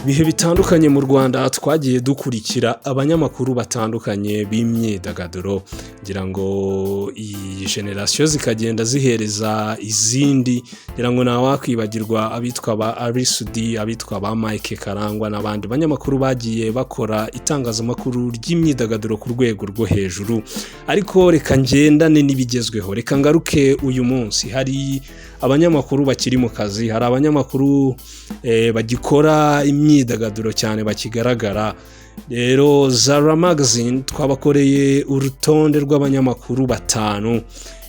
Bihe bitandukanye mu Rwanda twagiye dukurikira abanyamakuru batandukanye b'imyidagaduro, ngira ngo iyi generasiyo zikagenda zihereza izindi. Ngira ngo ntawakwibagirwa abitwa ba Ally Soudy, abitwa ba Mike Karangwa n'abandi banyamakuru bagiye bakora itangazamakuru ry'imyidagaduro ku rwego rwo hejuru. Ariko reka ngendane n'ibigezweho, reka ngaruke uyu munsi. Hari abanyamakuru bakiri mu kazi, hari abanyamakuru bagikora imyidagaduro cyane bakigaragara. Rero Zara Magazine twabakoreye urutonde rw'abanyamakuru batanu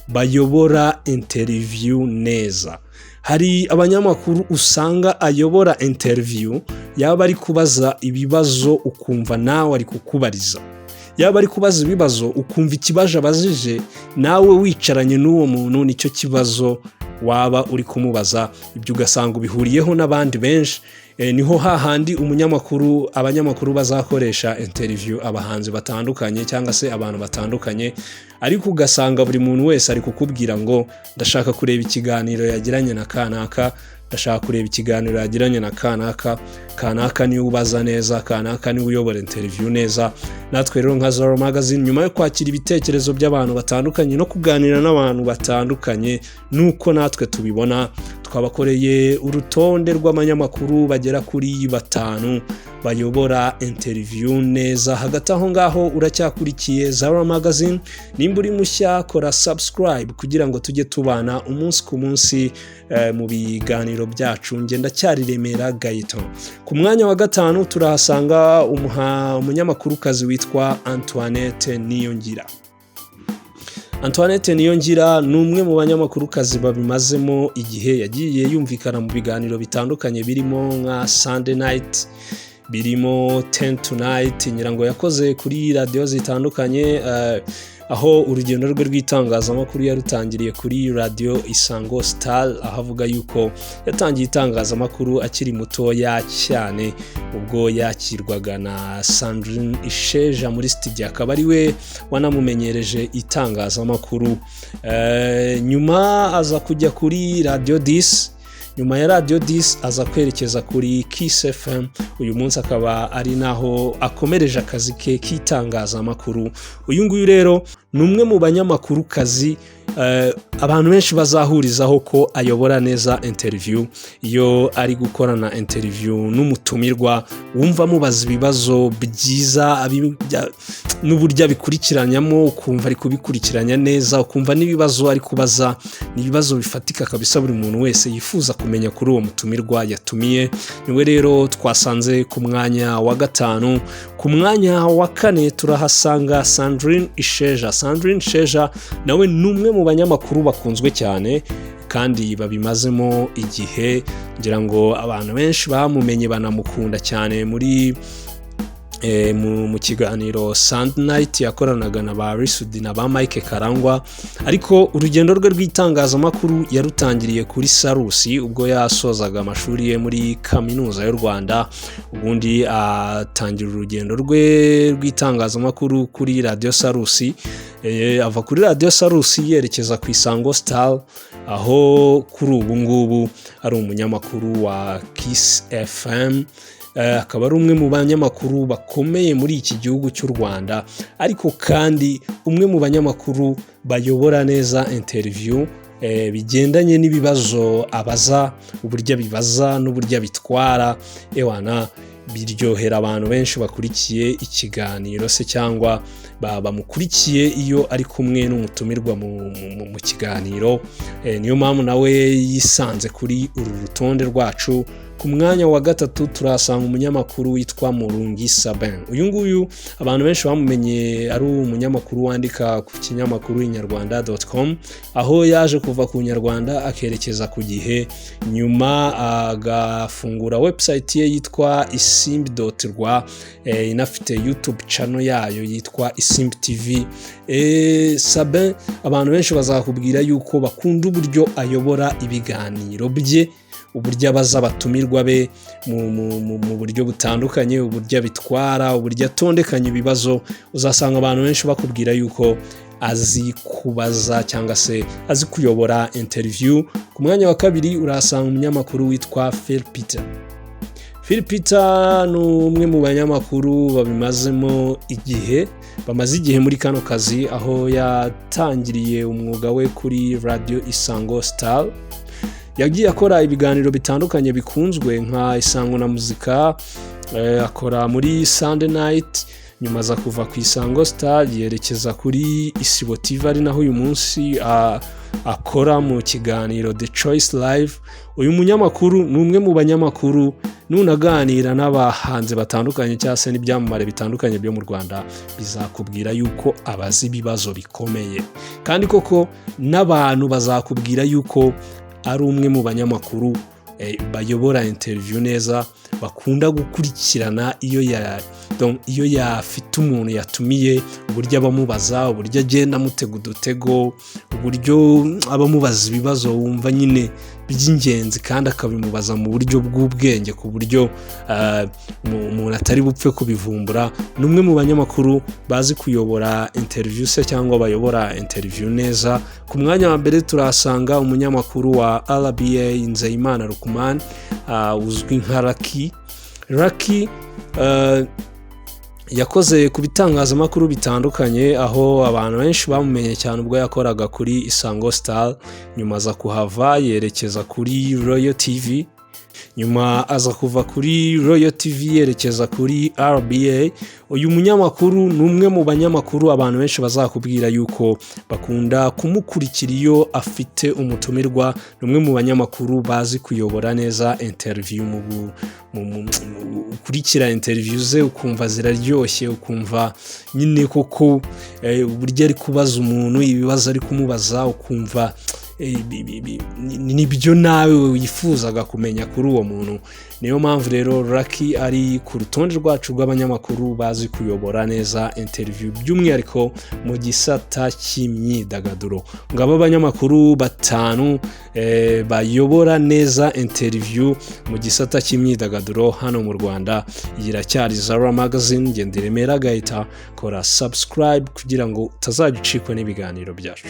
bayobora interview neza. Hari abanyamakuru usanga ayobora interview, yaba ari kubaza ibibazo ukumva nawe ari kukubariza, yaba ari kubaza ibibazo ukumva ikibazo abajije nawe wicaranye n'uwo muntu nicyo kibazo waba uri kumubaza. Ibyo ugasanga ubihuriyeho n'abandi benshi. Niho hahandi umunyamakuru, abanyamakuru bazakoresha interview abahanzi batandukanye cyangwa se abantu batandukanye, ariko ugasanga buri muntu wese ari kukubwira ngo ndashaka kureba ikiganiro yagiranye na kanaka, ndashaka kureba ikiganiro yagiranye na kanaka, kanaka niwe ubaza neza, kanaka niwe uyobora interview neza. Natwe rero nka Zara Magazine, nyuma yo kwakira ibitekerezo by'abantu batandukanye no kuganira n'abantu batandukanye nuko natwe tubibona, twabakoreye urutonde rw'abanyamakuru bagera kuri batanu bayobora interview neza. Hagati aho ngaho uracyakurikiye Zara Magazine. Nimba uri mushya, kora subscribe kugira ngo tujye tubana umunsi ku munsi mu biganiro byacu. Ngenda cyari Remera Gaëtan. Ku mwanya wa gatanu turahasanga umunyamakurukazi witwa Antoinette Niyongira. Antoinette Niyongira ni umwe mu banyamakurukazi babimazemo igihe. Yagiye yumvikana mu biganiro bitandukanye birimo nka Sunday Night, birimo Ten Tonight, ngira ngo yakoze kuri radiyo zitandukanye, aho urugendo rwe rw'itangazamakuru yarutangiriye kuri radiyo Isango Star, aho avuga yuko yatangiye itangazamakuru akiri mutoya cyane, ubwo yakirwaga na Sandrine Isheja muri studio, akaba ari we wanamumenyereje itangazamakuru. Nyuma aza kujya kuri Radiyo 10. Nyuma ya Radiyo 10 aza kwerekeza kuri Kiss FM. Uyu munsi akaba ari naho akomereje akazi ke k'itangazamakuru. Uyu nguyu rero ni umwe mu banyamakurukazi abantu benshi bazahurizaho ko ayobora neza interview. Iyo ari gukorana interview n'umutumirwa, wumva amubaza ibibazo byiza n'uburyo abikurikiranyamo, ukumva ari kubikurikiranya neza, ukumva n'ibibazo ari kubaza ni ibibazo bifatika kabisa buri muntu wese yifuza kumenya kuri uwo mutumirwa yatumiye. Niwe rero twasanze ku mwanya wa gatanu. Ku mwanya wa kane turahasanga Sandrine Isheja. Sandrine Isheja nawe ni umwe mu banyamakuru bakunzwe cyane kandi babimazemo igihe. Ngira ngo abantu benshi bamumenye banamukunda cyane muri mu kiganiro Sunday Night yakoranaga na ba Ally Soudy na ba Mike Karangwa. Ariko urugendo rwe rw'itangazamakuru yarutangiriye kuri Salus ubwo yasozaga amashuri ye muri Kaminuza y'u Rwanda, ubundi atangira urugendo rwe rw'itangazamakuru kuri Radiyo Salus. Ava kuri Radiyo Salus yerekeza ku Isango Star, aho kuri ubu ngubu ari umunyamakuru wa Kiss FM, akaba ari umwe mu banyamakuru bakomeye muri iki gihugu cy'u Rwanda, ariko kandi umwe mu banyamakuru bayobora neza interview bigendanye n'ibibazo abaza, uburyo abibaza n'uburyo abitwara. Ewana, biryohera abantu benshi bakurikiye ikiganiro se cyangwa bamukurikiye iyo ari kumwe n'umutumirwa mu kiganiro. Niyo mpamvu nawe yisanze kuri uru rutonde rwacu. Ku mwanya wa gatatu turahasanga umunyamakuru witwa Murungi Sabin. Uyu nguyu abantu benshi bamumenye ari umunyamakuru wandika ku kinyamakuru inyarwanda.com, aho yaje kuva ku Nyarwanda akerekeza ku Gihe, nyuma agafungura website ye yitwa isimbi.rwa, inafite YouTube channel yayo yitwa Isimbi TV. Sabin abantu benshi bazakubwira yuko bakunda uburyo ayobora ibiganiro bye, uburyo abaza abatumirwa be mu buryo butandukanye, uburyo abitwara, uburyo atondekanya ibibazo. Uzasanga abantu benshi bakubwira yuko azi kubaza cyangwa se azi kuyobora interview. Ku mwanya wa kabiri urahasanga umunyamakuru witwa Phil Peter. Phil Peter ni umwe mu banyamakuru babimazemo igihe, bamaze igihe muri kano kazi, aho yatangiriye umwuga we kuri Radiyo Isango Star. Yagiye akora ibiganiro bitandukanye bikunzwe nka Isango na Muzika, akora muri Sunday Night, nyuma aza kuva ku Isango Star yerekeza kuri Isibo TV, ari naho uyu munsi akora mu kiganiro The Choice Live. Uyu munyamakuru ni umwe mu banyamakuru nunaganira n'abahanzi batandukanye cyangwa se n'ibyamamare bitandukanye byo mu Rwanda, bizakubwira yuko abazi ibibazo bikomeye, kandi koko n'abantu bazakubwira yuko ari umwe mu banyamakuru bayobora interview neza, bakunda gukurikirana iyo ya donc iyo yafite umuntu yatumiye, uburyo abamubaza, uburyo agenda amutega udutego, uburyo abamubaza ibibazo wumva nyine by'ingenzi, kandi akabimubaza mu buryo bw'ubwenge, ku buryo umuntu atari bupfe kubivumbura. Ni umwe mu banyamakuru bazi kuyobora interview se cyangwa bayobora interview neza. Ku mwanya wa mbere turahasanga umunyamakuru wa RBA, Nzeyimana Luqman, uzwi nka Lucky. Lucky yakoze ku bitangazamakuru bitandukanye, aho abantu benshi bamumenye cyane ubwo yakoraga kuri Isango Star, nyuma aza kuhava yerekeza kuri Royal TV, nyuma aza kuva kuri Royal TV yerekeza kuri RBA. Uyu munyamakuru ni umwe mu banyamakuru abantu benshi bazakubwira yuko bakunda kumukurikira iyo afite umutumirwa. Ni umwe mu banyamakuru bazi kuyobora neza interview, ukurikira interview ze ukumva ziraryoshye, ukumva nyine koko uburyo ari kubaza umuntu ibibazo ari kumubaza, ukumva nibyo nawe wifuzaga kumenya kuri uwo muntu. Niyo mpamvu rero Lucky ari ku rutonde rwacu rw'abanyamakuru bazi kuyobora neza interview, by'umwihariko mu gisata cy'imyidagaduro. Ngabo abanyamakuru batanu bayobora neza interview mu gisata cy'imyidagaduro hano mu Rwanda. Iyi iracyari Zara Magazine, ngenda Remera Gahita. Kora subscribe kugira ngo utazajya ucikwa n'ibiganiro byacu.